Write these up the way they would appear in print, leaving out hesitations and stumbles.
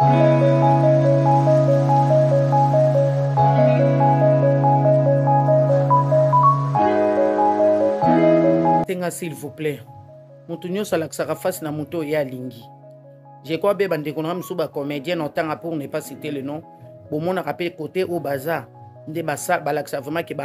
Tenga s'il vous plaît. Mutu nyonso alakisaka face na moto oyo ye alingi. Je crois be bandeko na nga mosusu ba comédien na otanga pour ne pas citer le nom. Bomonaka pe côté oyo baza nde balakisa vraiment ke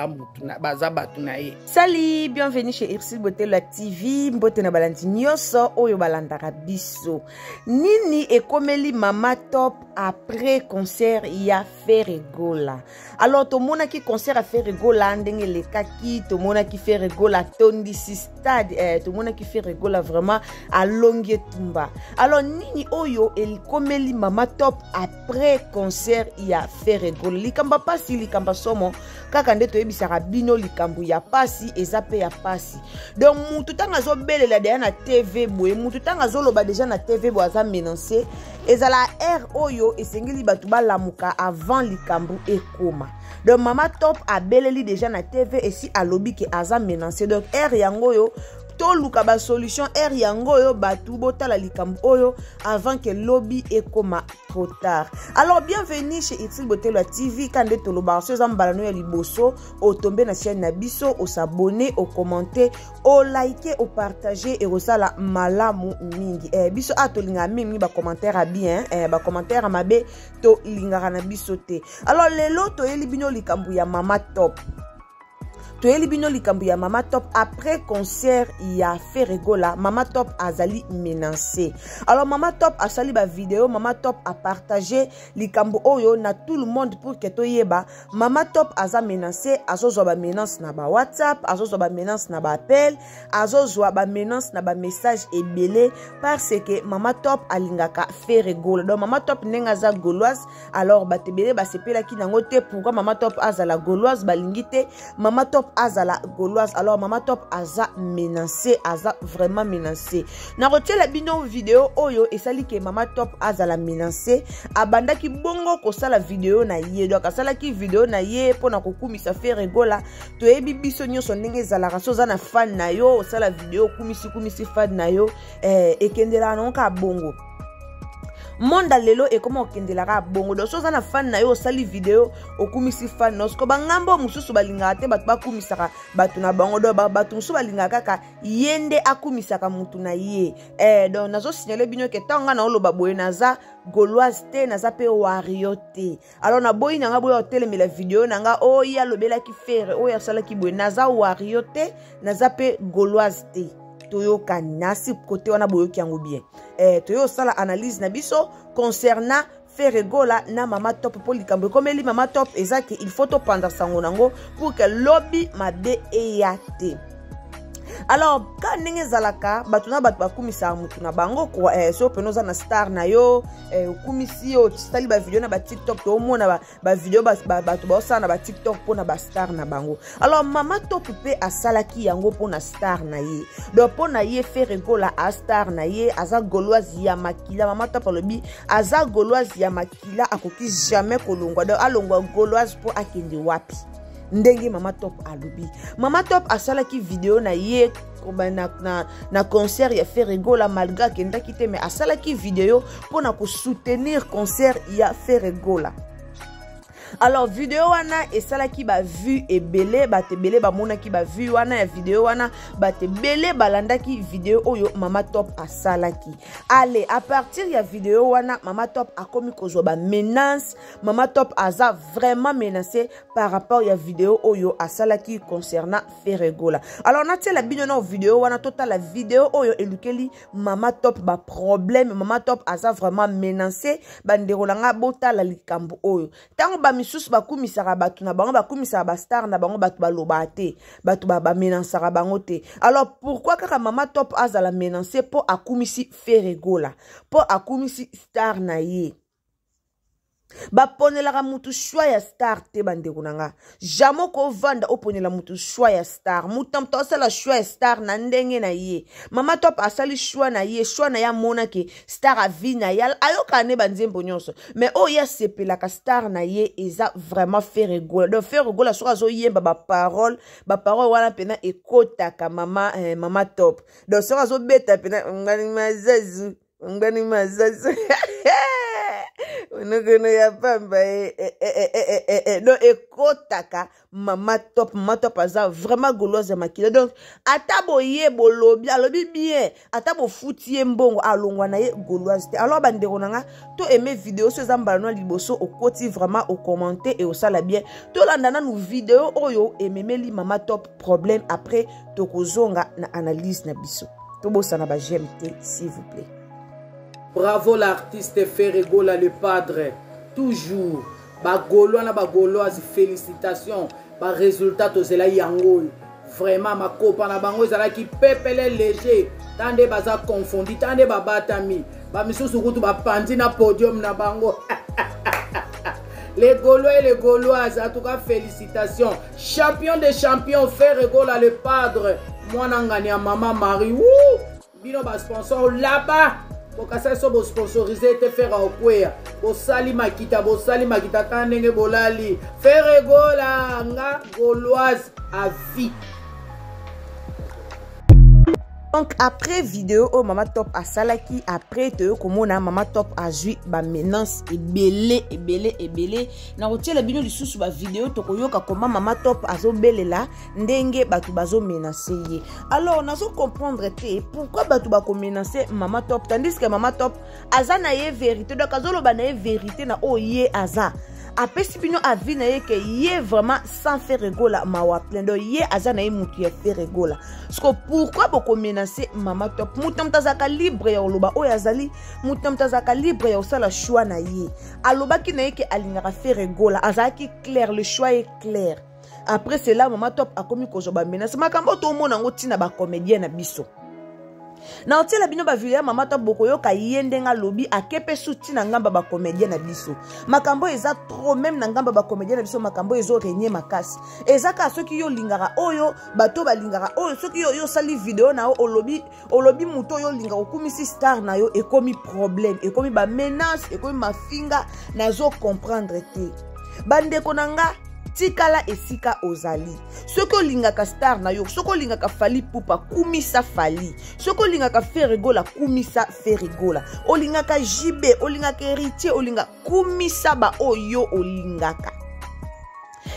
baza bato na ye. Salut, bienvenue chez Ursule Botelo TV, mbote na balandi nyonso oyo balandaka biso. Nini ekomeli Mama Top après concert ya Ferre Gola? Alors tomonaki concert ya Ferre Gola ndenge elekaki, tomonaki Ferre Gola atondisi stade, tomonaki Ferre Gola vraiment alongi etumba. Alors nini oyo ekomeli Mama Top après concert ya Ferre Gola? Likambo pasi, likambo somo, kaka nde toyebisaka bino likambo ya pasi eza pe ya pasi. Donc mutu tanga azobelela deja na TV boye, mutu tanga azoloba deja na TV boye aza menacé. Ezala heure oyo esengeli bato balamuka avant likambo ekoma. Donc Mama Top abeleli deja na TV esi alobi ke aza menacé. Donc heure yango oyo toluka ba solution, heure yango oyo bato botala likambo oyo avant que lobi ekoma trop tard. Alors bienvenue chez Ursule Botelo TV, kande toloba so eza mbala no ya liboso otombe na chaîne na biso, osabonner, ocommenter, olike, opartager et osala malamu mingi. Biso a tolinga mingi ba commentaire a bien, ba commentaire a mabe to lingaka na biso te. Alors lelo toyeli bino likambo ya Mama Top. Toyeli bino likambo ya Mama Top après concert ya Ferre Gola, Mama Top azali menacé. Alors Mama Top asali ba vidéo, Mama Top a partagé likambo oyo na tout le monde pour que toyeba Mama Top aza menacé, azozwa ba menace na ba WhatsApp, azozwa ba menace na ba appel, azozwa ba menace na ba message ebele parce que Mama Top alingaka Ferre Gola. Donc Mama Top ndenge aza gauloise, alors bato ebele basepelaki nango te pourquoi Mama Top azala gauloise, balingi te Mama Top azala gauloise. Alors Mama Top aza menacé, aza vraiment menacé. Nakotiela bino vidéo oyo esali ke Mama Top azala menacé, abandaki bongo kosala vidéo na ye. Donc asalaki vidéo na ye mpona kokumisa Ferre Gola. Toyebi biso nyonso ndenge ezalaka, so oza na fan na yo osala vidéo okumisi kumisi fan na yo, ekendelaka nango kaka bongo. Monde lelo ekoma okendelaka bongo. Donc so oza na fan na yo osali vidéo okumisi fan na yo, siko bangambo mosusu balingaka te bato bakumisaka bato na bango. Donc bato mosusu balingaka kaka ye nde akumisaka mutu na ye. Donc nazo signaler bino ke ntango nga naoloba boye naza gauloise te, naza pe wario te. Alors naboyi na nga boye otelemela vidéo na nga oyo ye alobelaki Ferre, oyo asalaki boye, naza wario te, naza pe gauloise te. Toyokani nasi kote wana boyoki yango bien. Toyo osala analyse na biso concernant Ferre Gola na Mama Top, po likambo ekomeli Mama Top eza ke il faut topanda sango nango pour que lobi mabe eya te. Alors ka ndenge ezalaka bato na bato bakumisaka mutu na bango kwa, so pene oza na star na yo, okumisi yo, osali ba video na ba TikTok, toomona ba video bato baosala na ba TikTok mpona ba star na bango. Alors Mama Top mpe asalaki yango mpona star na ye. Donc mpona ye Ferre Gola a star na ye, aza gauloise ya makila. Mama Top alobi aza gauloise ya makila, akoki jamais kolongwa. Donc alongwa gauloise mpo akende wapi? Ndenge Mama Top alobi. Mama Top asalaki video na ye na concert ya Ferre Gola, malgré akendaki te, mais asalaki video mpona kosoutenir concert ya Ferre Gola. Alors video wana esalaki ba vue ebele, bato ebele bamonaki ba vue wana ya video wana, bato ebele balandaki video oyo Mama Top asalaki. Allez, à partir ya video wana Mama Top akomi kozwa ba menaces. Mama Top aza vraiment menacé par rapport ya video oyo asalaki concernant Ferre Gola. Alors natiela bino na video wana, totala video oyo elukeli Mama Top ba problème. Mama Top aza vraiment menacé. Bandeko na nga botala likambo oyo. Tango ba misusu bakumisaka bato na bango, bakumisaka ba star na bango, bato balobaka te, bato ba menacaka bango te. Alors pourquoi kaka Mama Top azala menacé po akumisi Ferre Gola, po akumisi star na ye? Baponelaka mutu choix ya star te, bandeko na nga. Jamais okovanda oponela mutu choix ya star. Mutu na mutu asala choix ya star na ndenge na ye. Mama Top asali choix na ye, choix na ye amonaki star a vie na ye, ayokaka ne banzembo nyonso. Mais oyo ye asepelaka star na ye eza vraiment Ferre Gola. Donc Ferre Gola soki azoyemba ba parole, ba parole wana mpena ekotaka Mama Top. Donc soki azobeta mpena ngani mazazu, ngani mazazu. Onokono ya pamba e, e, e, e, e, e, e. Donc ekotaka mama top. Mama top aza vraiment gauloise ya makila. Donc ata boye bolobi, alobi bien, ata bofuti ye mbongo, alongwa na ye gauloise te. Alors bandeko na nga, to aime video so eza mbala no liboso okoti vraiment ocommente e osala bien. Tolanda nanu video oyo ememeli mama top problème, après tokozonga na analyse na biso. Tobosana ba j'aime te, s'il vous plaît. Bravo l'artiste Ferre Gola le padre. Toujours. Ba Gaulois na ba Gauloises, félicitations. Ba résultats tozela yango. Vraiment makopa na bango ezalaki pepele léger. Tande baza confondi, tande babatami. Ba misusu kutu bapandi na podium na bango. Les Gaulois et les Gauloises, en tout cas, félicitations. Champion des champions, Ferre Gola le padre. Mwana ngani ya mama Marie. Wouh! Bino ba sponsor là-bas. Bokasa so bo sponsoriser te Ferre okweya. Bosali makita, bosali makita ta ndenge bolali. Ferre Gola nga Gauloise à vie. Donc après vidéo oyo mama top asalaki, après toyo komona mama top azwi bamenance ebele ebele ebele. Na kotiela bino lisusu bavideo, tokoyoka koma mama top azobelela ndenge bato bazomenase ye. Alors nazo comprendre te pourquoi bato bakomenase mama top, tandis que mama top aza na ye vérité. Donc azoloba na ye vérité na oyo ye aza, apesi bino avis na ye ke ye vraiment sans Ferre Gola mawa plein. Donc ye aza na ye mutu ya Ferre Gola. Siko pourquoi bokomenase mama top? Mutu na mutu azalaka libre ya koloba oyo azali, mutu na mutu azalaka libre ya kosala choix na ye. Alobaki na ye ke alingaka Ferre Gola, azalaki clair, le choix est clair. Après cela mama top akomi kozwa bamenase. Makambo oyo tomona yango ntina bacomédien na biso na otiela bino bavideo ya mama top, bokoyoka ye ndenge alobi ake mpe su ntina ngamba bacomédien na biso. Makambo eza trop même na ngamba bacomédien na biso, makambo ezo renie makasi. Eza kaka soki yo olingaka oyo, bato balingaka oyo. Soki yo osali video na yo, olobi, olobi moto oyo olingaka, okumisi star na yo, ekomi problème, ekomi bamenace, ekomi mafinga. Nazo comprendre te, bandeko na nga. Tikala esika ozali. Soki olingaka star na yo, soki olingaka Fally Ipupa, kumisa Fally. Soki olingaka Ferre Gola, kumisa Ferre Gola. Olingaka JB, olingaka Héritier, olinga, kumisa baoyo olingaka.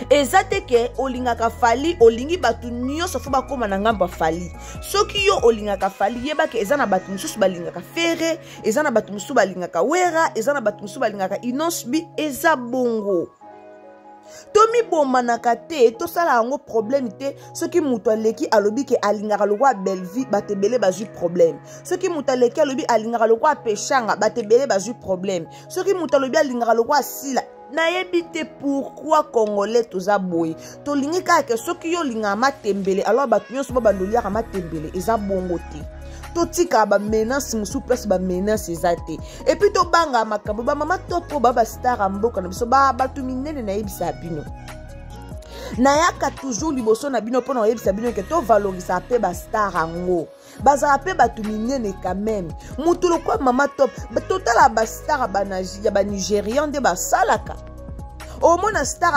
Eza te ke olingaka Fally, olingi bato nyonso fo bakóma na ngambo ya Fally. Soki yo olingaka Fally, yebaka eza na bato mosusu balingaka Ferre, eza na bato mosusu balingaka Wera, eza na bato mosusu balingaka Innoss'B. Eza bongo, tomibomanaka te, tosala yango problème te. Soki moto aleki alobi ke alingaka lokwa Bellevie, bato ebele bazwi problème. Soki moto aleki alobi alingaka lokwa Peshanga, bato ebele bazwi problème. Soki moto alobi alingaka lokwa Asila, nayebi te pourquoi congolais toza boye. Tolingi kaka ke soki yo olingaka matembele, alors bato nyonso babanda oliaka matembele. Eza bongo te. Totika bamenace mosusu place bamenace eza te. Et puis tobanga makambo bamama topo ba bastar ya mboka na biso, bato minene. Nayebisa bino, nayaka toujours liboso na bino mpona koyebisa bino ke tovalorisaka mpe bastar yango, bazala mpe bato minene quand même. Motu lokwa mama top, totala bastar ya banigérian nde basalaka. Omona star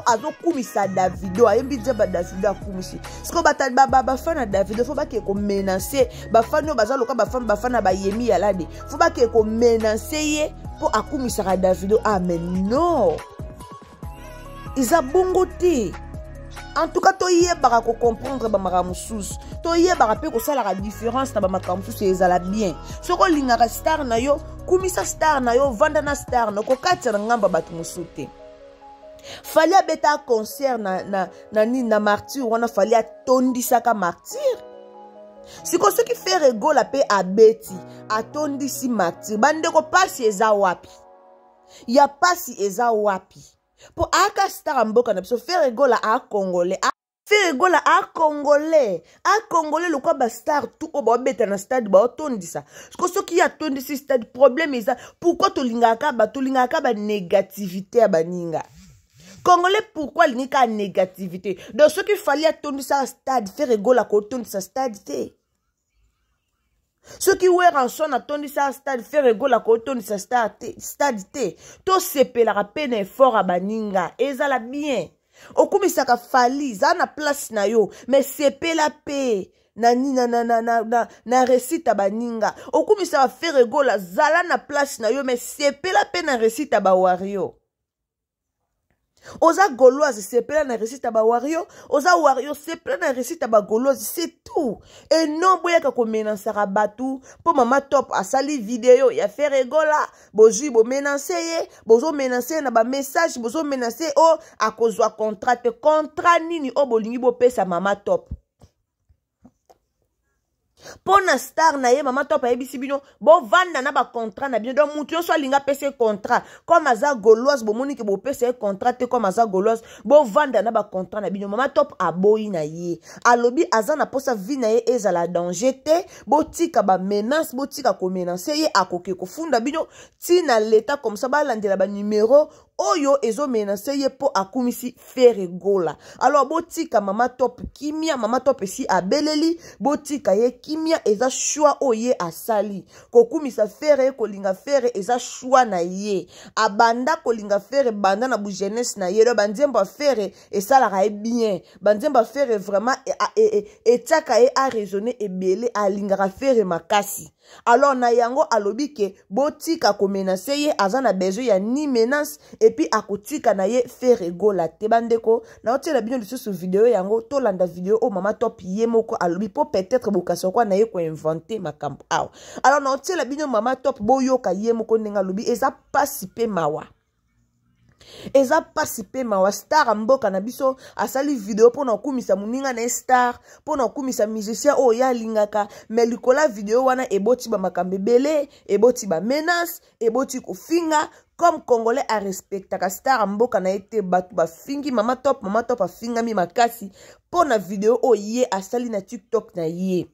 azokumisa Davido, ayembi nzemba Davido, akumisi. Siko bafan na Davido fo bakee komenacer bafan oyo baza loka bafan, bafan na bayemi yalade, fo bakee komenacer ye mpo akumisaka Davido. Ah mais non, eza bongo te. En tout cas toyebaka kocomprendre bamakambo mosusu, toyebaka mpe kosalaka différence na bamakambo mosusu. Ezala bien soki olingaka star na yo, kumisa star na yo, vanda na star na kokatisa na ngambo ya bato mosusu te. Fally abeta concert na nini, na Martyr wana, Fally atondisaka Martyr. Sikoyo soki Ferre Gola mpe abeti, atondisi Martyr, bandeko, pasi eza wapi? Ya pasi eza wapi? Mpo aka star ya mboka na biso, Ferre Gola acongolais, Ferre Gola acongolais, acongolais lokwa bastar tout oyo baobeta na stade, baotondisa. Siko soki ye atondisi stade, problème eza pourquoi? Tolingaka ba, tolingaka banégativité ya baninga. Congolais pourquoi alingi kaka négativité? Donc soki Fally atondisaka stade, Ferre Gola kotondisa stade te. Soki Werrason atondisaka stade, Ferre Gola kotondisa stade te. Tosepelaka mpe na effort ya baninga, ezala bien. Okumisaka Fally, zala na place na yo, mais sepela mpe. na na, na, na, na, na, na réussite ya baninga. Okumisaka Ferre Gola, zala na place na yo, mais sepela mpe na réussite ya bawario. Oza Gauloise, sepela na réussite ya bawario. Oza Wario, sepela na réussite ya bagauloise, c'est tout. Et non boyaka komenaçaka bato mpo Mama Top asali video ya Ferre Gola, bozwi bomenacer ye, bozomenacer ye na bamessage, bozomenacer o akozwa contrat te. Contrat nini oyo bolingi bopesa Mama Top mpo na star na ye? Mama Top ayebisi bino bovanda na bacontrat na bino. Donc mutu nyonso alingi apesa ye contrat, comme aza Gauloise, bomoni ke bopesa ye contrat te. Comme aza Gauloise, bovanda na bacontrat na bino. Mama Top aboyi na ye, alobi aza na mposa vie na ye ezala danger te. Botika bamenace, botika komenacer ye, akoki kofunda bino ntina leta comme ça balandela banumero oyo ezomenacer ye mpo akumisi Ferre Gola. Alors botika Mama Top kimia. Mama Top esi abeleli, botika ye kimia. Eza choix oyo ye asali, kokumisa Ferre, kolinga Ferre, eza choix na ye. Abanda kolinga Ferre banda na bujeunesse na ye. Donc banzembo ya Ferre esalaka ye bien, banzembo ya Ferre vraiment etiaka ye araisonner ebele. Alingaka Ferre makasi. Alors na yango alobi ke botika komenacer ye, aza na besoin ya ni menace, et puis akotika na ye Ferre Gola te. Bandeko, naotiela bino lisusu video yango, tolanda video oyo Mama Top ye moko alobi, mpo peut-être bokasi kwa na ye koinventer makambo awa. Alors naotiela bino Mama Top, boyoka ye moko ndenge alobi. Eza pasi mpe mawa, eza mpasi mpe mawa. Star ya mboka na biso asali video mpona kokumisa moninga na ye star, mpona kokumisa musicien oyo ye alingaka, mais likolo ya video wana eboti bamakambo ebele, eboti bamenace, eboti kofinga. Comme Congolais arespectaka star ya mboka na ye te, bato bafingi Mama Top. Mama Top afingami makasi mpo na video oyo ye asali na TikTok na ye.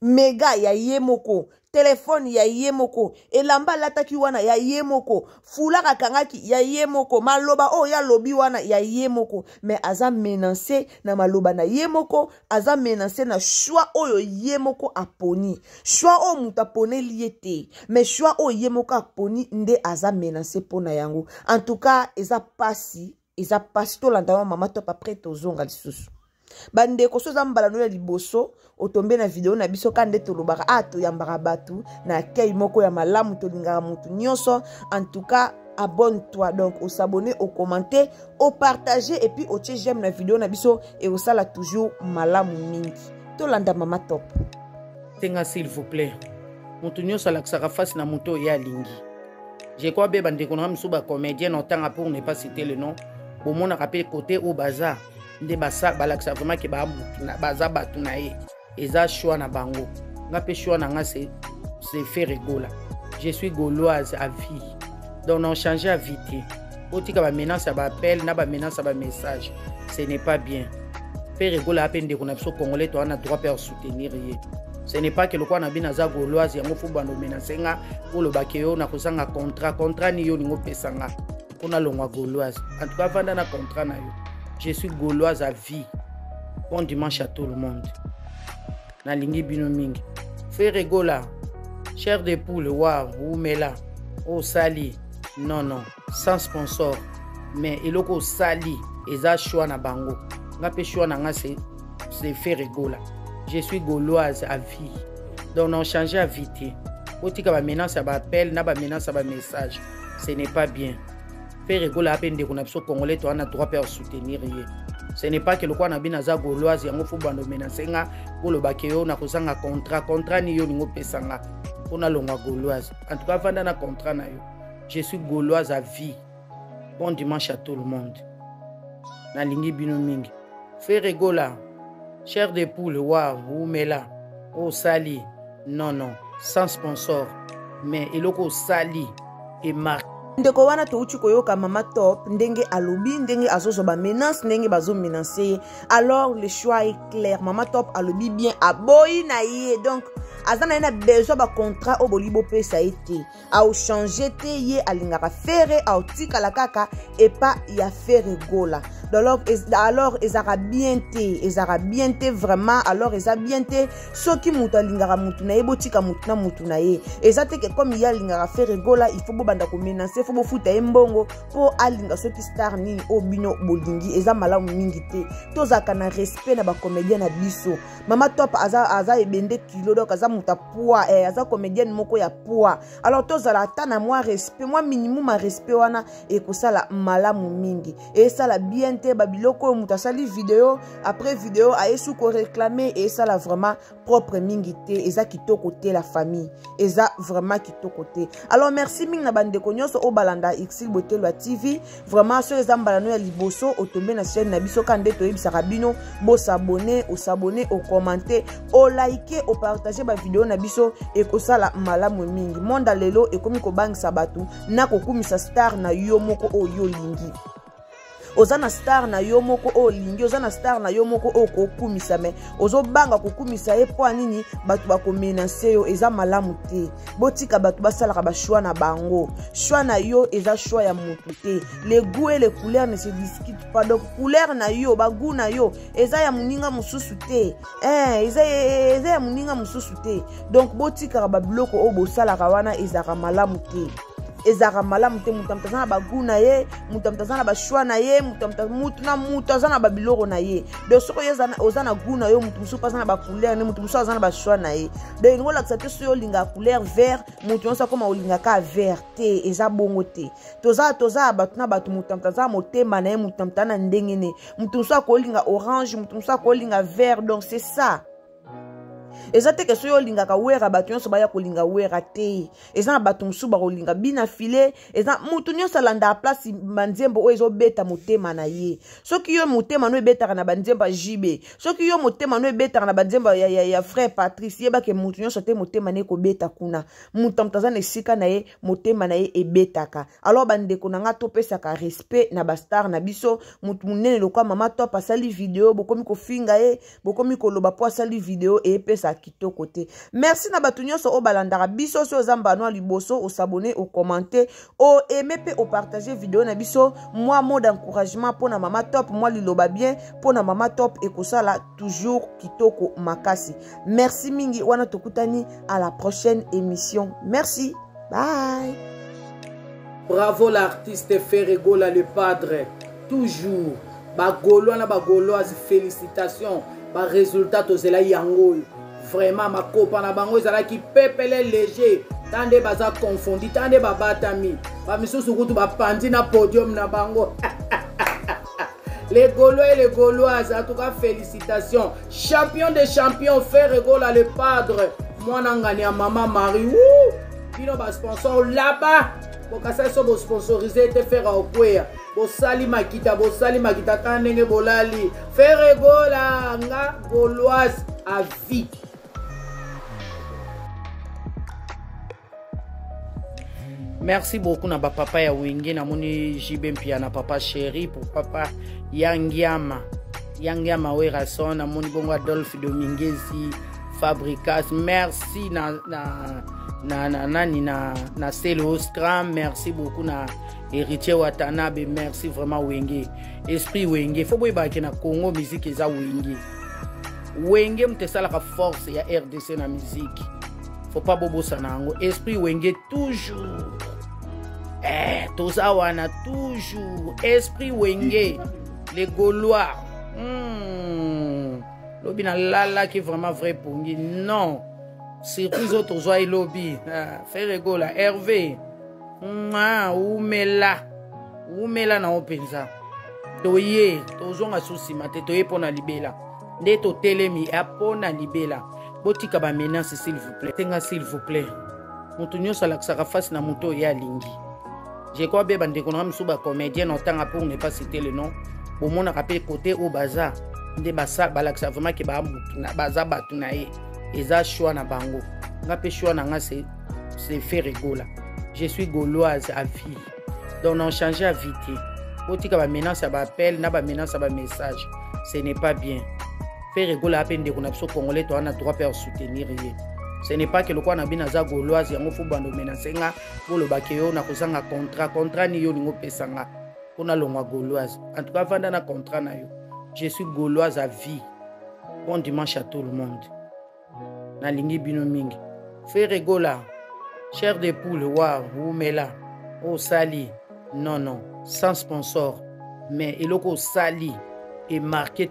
Mega ya ye moko, telefone ya ye moko, elamba alataki wana ya ye moko, foulard akangaki ya ye moko, maloba oyo alobi wana ya ye moko, mais aza menacé na maloba na ye moko, aza menacé na choix oyo ye moko aponi. Choix oyo moto aponeli ye te, mais choix oyo ye moko aponi nde aza menacé mpo na yango. En tout cas eza pasi, eza pasi. Tolanda wa Mama Top, après tozonga lisusu. Bandeko, so oza mbala no ya liboso otombe na video na biso, ka nde tolobaka a toyambaka bato na accueil moko ya malamu, tolingaka motu nyonso. En tout cas abonne-toi, donc os'abonner, ocommenter, opartager et puis otie j'aime na video na biso, ekosala toujours malamu mingi. Tolanda Mama Top. Tenga, s'il vous plaît, motu nyonso alakisaka face na moto oyo ye alingi. Je crois be bandeko na nga mosusu bacomédien, na otanga pour ne pas citer le nom, bomonaka mpe côté oyo baza nde balakisa vraiment ke baza bato na ye. Eza choix na bango, nga mpe choix na nga c'est Ferre Gola. Je suis Gauloise à vie, donc na change à vie te. Otika bamenace ya baappel na bamenace ya bamessage, ce n'est pas bien. Ferre Gola mpe ndeko na biso congolais, toza na droit mpe ya soutenir ye. Ce n'est pas ke lokola na bino aza Gauloise, yango faut bando menacer nga, olobaki yo nakozanga contrat. Contrat ni yo olingi opesa nga mpona longwa Gauloise? En tout cas vanda na contrat na yo. Je suis Gauloise à vie. Bon dimanche à tout le monde, nalingi bino mingi. Ferre Gola, chair de poule, wa umela osali. Non, non, sans sponsor, mais eloko osali eza choix na bango, nga mpe choix na nga c'est Ferre Gola. Je suis Gauloise à vie, donc na change à vie te. Otika bamenace ya baappel na bamenace ya bamessage, ce n'est pas bien. Ferre Gola mpe ndeko na biso congolais, toza na droit mpe ya soutenir ye. Ce n'est pas ke lokola na bino aza Gauloise, yango faut bando menacer nga, olobaki yo nakozanga contrat. Contrat ni yo olingi opesa nga mpona longwa Gauloise? En tout cas vanda na contrat na yo. Je suis Gauloise à vie. Bon dimanche à tout le monde, nalingi bino mingi. Ferre Gola, chair de poule, wa umela osali. Non, non, sans sponsor, mais eloko osali emarquer. Ndeko wana, touti koyoka Mama Top ndenge alobi, ndenge azozwa bamenace, ndenge bazomenacer ye. Alors le choix est clair. Mama Top alobi bien, aboyi na ye, donc aza na ye na besoin bacontrat oyo bolingi bopesa ye te, aochange te. Ye alingaka Ferre, aotikala kaka epa ya Ferre Gola. Alors, alors ezalaka bien te, ezalaka bien te vraiment. Alors eza bien te soki moto alingaka motu na ye, botika motu na motu na ye. Eza te ke comme ye alingaka Ferre Gola, il faut bobanda komenacer, faut bofuta ye mbongo mpo alinga soki star nini oyo bino bolingi. Eza malamu mingi te. Tozalaka na respect na bacomédien na biso. Mama Top aza, aza ebende kilo, donc aza moto ya poids, eh, aza comédienne moko ya poids. Alors tozala ata na mwa respect, mwa minimum ya respect wana ekosala malamu mingi. Esala bien te babiloko oyo moto asali video, après video aye su koréclamer. Esala vraiment propre mingi te, eza kitoko te, la famille, eza vraiment kitoko te. Alors merci mingi na bandeko nyonso oyo balanda Exil Botelo ya TV. Vraiment, soki eza mbala no ya liboso otombe na chaîne na biso, ka nde toyebisaka bino, bos'abonner, os'abonner, ocommenter, oliker, opartager bavideo na biso, ekosala malamu mingi. Monde lelo ekomi kobangisa bato na kokumisa star na yo moko oyo olingi. Oza na star na yo moko oyo olingi, oza na star na yo moko oyo kokumisa, mais ozobanga kokumisa ye mpo nini? Bato bakomenacer yo. Eza malamu te. Botika bato basalaka bachoix na bango. Choix na yo eza choix ya motu te. Les goûts et les couleurs ne se discutent pas. Donc couleur na yo, bagoût na yo eza ya moninga mosusu te, eh, eza, eza ya moninga mosusu te. Donc botikaka babiloko oyo bosalaka wana, ezalaka malamu te, ezalaka malamu te. Moto moto aza na bagoût na ye, moto moto aza na bachoix na ye, moto motu na moto aza na babiloko na ye. Donc soki oyo oza na goût na yo, moto mosusu mpe aza na bacouleur ne, moto mosusu aza na bachoix na ye. Donc elingi olakisa te soki olingaka couleur vert, moto nyonso akoma olingaka vert te. Eza bongo te. Toza, toza ya bato na bato. Moto moto aza na motema na ye, moto moto aza na ndenge ne. Moto mosusu akolinga orange, moto mosusu akolinga vert. Donc c'est ça. Eza te ke soki olingaka Wera, bato nyonso baya kolinga Wera te. Eza na bato mosusu bakolinga bina file. Eza motu nyonso alandaka place banzembo oyo ezobeta motema na ye. Soki yo motema no ebetaka na banzembo ya JB, soki yo motema no ebetaka na banzembo ya frère Patrice, yebake motu nyonso te motema na ye kobeta kuna. Moto moto aza na esika na ye motema na ye ebetaka. Alors bandeko na nga, topesaka respect na bastar na biso. Motu monene lokwa Mama Top asali video, bokomi kofinga ye, bokomi koloba mpo asali video. Eyepesa kitoko te. Merci na bato nyonso oyo balandaka biso. So oza mbano ya liboso, os'abonner, ocommenter, oaimer mpe opartager video na biso. Mwa mot d'encouragement mpo na Mama Top, mwa liloba bien mpo na Mama Top ekosala toujours kitoko makasi. Merci mingi. Wana tokutani à la prochaine émission. Merci, bye. Bravo l'artiste Ferre Gola le padre. Toujours bagaulois na bagauloise, félicitations. Barésultat tozela yango oyo. Vraiment, makopa na bango ezalaki pepele, léger. Ta nde baza confondi, ta nde babatami, bamisusu kutu bapandi na podium na bango. Les Gaulois et les Gauloises, en tout cas, félicitations. Champion des champions, Ferre Gola le padre. Mwana ngani ya mama Marie. Wouh! Bino ba sponsor là-bas. Bokasa so bo sponsoriser te Ferre okweya. Bosali makita, bosali makita ta ndenge bolali. Ferre Gola nga Gauloise à vie. Merci beaucoup na bapapa ya Wenge. Namoni JB Mpia na papa chéri, pourquoi pas Yangiama, Yangiama Werason. Namoni bongo Adolphe Dominguezi Fabricas. Merci na nani na Selo Scram. Merci beaucoup na Héritier Watanabe. Merci vraiment. Wenge, esprit Wenge. Faut boyebake na Congo musique eza Wenge. Wenge moto esalaka force ya RDC na musique. Faut pas bobosana yango. Esprit Wenge toujours, eh, toza wana toujours. Esprit Wenge, les Gaulois. Lobi nalalaki vraiment vrai pongi. Non, surprise oyo tozwa elobi, ah, Ferre Gola, Hervé, umela, umela na yo mpenza. Toye tozonga so nsima te, toye mpo na libela. Nde totelemi ya mpo na libela. Botika bamenace, s'il vous plaît. Tenga, s'il vous plaît. Moto nyonso alakisaka face na moto oyo alingi. Je crois be bandeko na nga mosusu bacomédien, na otanga pour ne pas citer le nom, bomonaka mpe côté oyo baza nde balakisa vraiment ke baza bato na ye. Eza choix na bango. Nga mpe choix na nga c'est Ferre Gola. Je suis gauloise à vie, donc na change à vie te. Botika bamenace ya baappel na bamenace ya bamessage, ce n'est pas bien. Ferre Gola ape ndeko na biso congolais, toza na droit mpe ya soutenir ye. Ce n'est pas ke lokola na bino aza gauloise, yango faut bando menacer nga, bolobaki yo na kozanga contrat. Contrat ni yo olingi opesa nga? mpo nalongwa gauloise. En tout cas vanda na contrat na yo, je suis gauloise à vie. Bon dimanche à tout le monde, nalingi bino mingi. Ferre Gola, chair de poule, wa wumela osali non non sans sponsor, mais eloko osali emarke.